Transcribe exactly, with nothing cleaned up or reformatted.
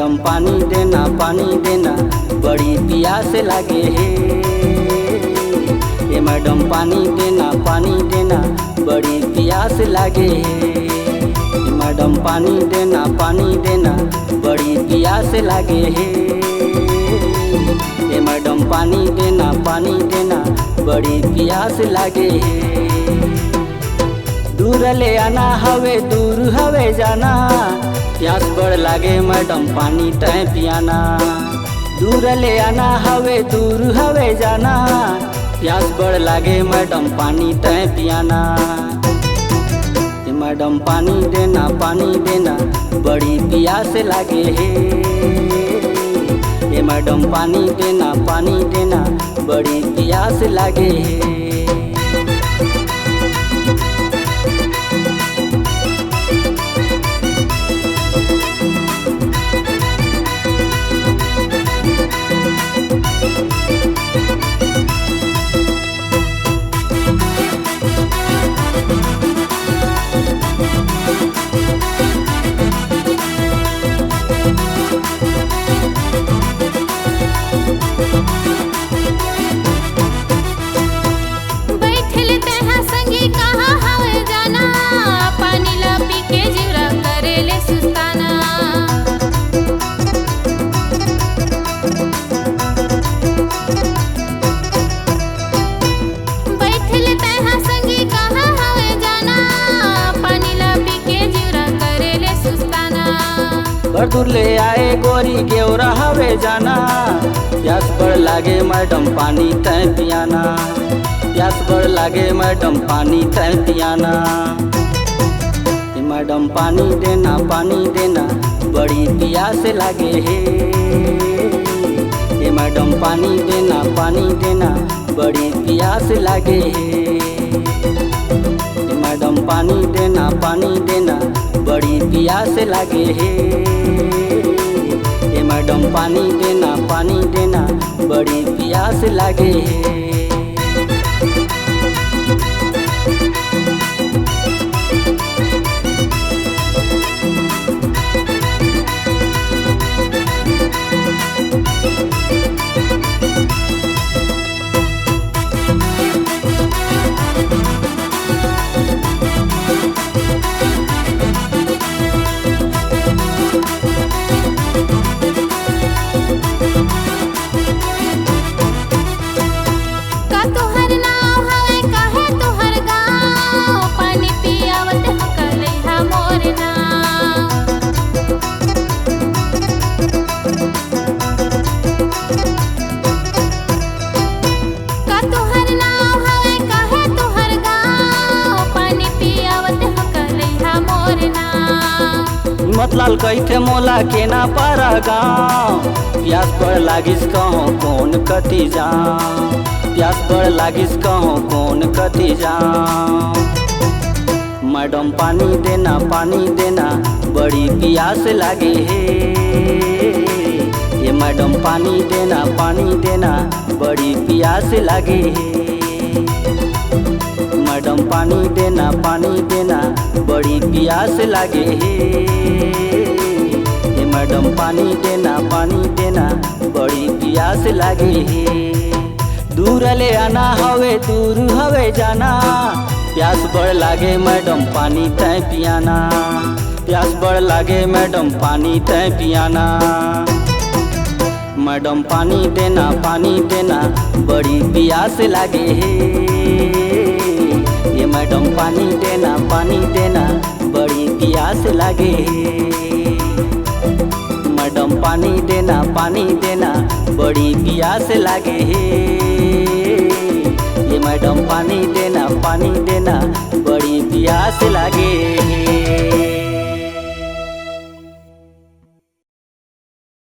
Madam पानी देना, पानी देना, बड़ी पियास लागे हे। ए मैडम पानी देना, पानी देना, बड़ी पियास लागे हे। ए मैडम पानी देना, पानी देना, बड़ी पियास लागे हे। ए मैडम पानी देना, पानी देना, बड़ी पियास लागे हे। दूर ले आना हवे, दूर हवे जाना, प्यास बड़ लागे मैडम पानी तय पियाना। दूर ले आना हवे, दूर हवे जाना, प्यास बड़ लागे मैडम पानी तय पियाना। ए मैडम पानी देना, पानी देना, बड़ी पियास लागे हे। ए मैडम पानी देना, पानी देना, बड़ी पियास लागे हे। बैठल तेहा संगी कहाँ हवे जाना, पानी ला पी के जिउरा करे ले सुस्ताना। बैठल तेहा संगी कहाँ हवे जाना, पानी ला पी के जिउरा करे ले सुस्ताना। बड़ दूर ले आए गोरी गेवरा हवे जाना, प्यास बड़ लागे मैडम पानी तय पियाना। प्यास बड़ लागे मैडम पानी तय पियाना। ए मैडम पानी देना, पानी देना, बड़ी पियास लागे हे। ए मैडम पानी देना, पानी देना, बड़ी पियास लागे हे। ए मैडम पानी देना, पानी देना, बड़ी पियास लागे हे। ए मैडम पानी देना, पानी देना, बड़ी पियास लागे हे। का तुहर नाव हवय, काहे तुहर गाँव? पानी पियावत हो कलैहा मोर नाव। का तुहर नाव हवय, काहे तुहर गाँव? पानी पियावत हो कलैहा मोर नाव। हिम्मत लाल कहिथे मोला केना पारा गाँव, प्यास बड़ लागिस कहूँ कोन कति जाँव, प्यास बड़ लागिस कहूँ कोन कति जाँव। मैडम पानी देना, पानी देना, बड़ी पियास लागे हे। ए मैडम पानी देना, पानी देना, बड़ी पियास लागे हे। मैडम पानी देना, पानी देना, बड़ी पियास लागे हे। ए मैडम पानी देना, पानी देना, बड़ी पियास लागे हे। दूर ले आना हवे, दूर हवे जाना, प्यास बड़ लागे मैडम पानी तय पियाना। प्यास बड़ लागे मैडम पानी तय पियाना। मैडम पानी देना, पानी देना, बड़ी पियास लागे हे। ए मैडम पानी देना, पानी देना, बड़ी पियास लागे हे। मैडम पानी देना, पानी देना, बड़ी पियास लागे हे। ए मैडम पानी देना, पानी देना, बड़ी पियास लागे हे।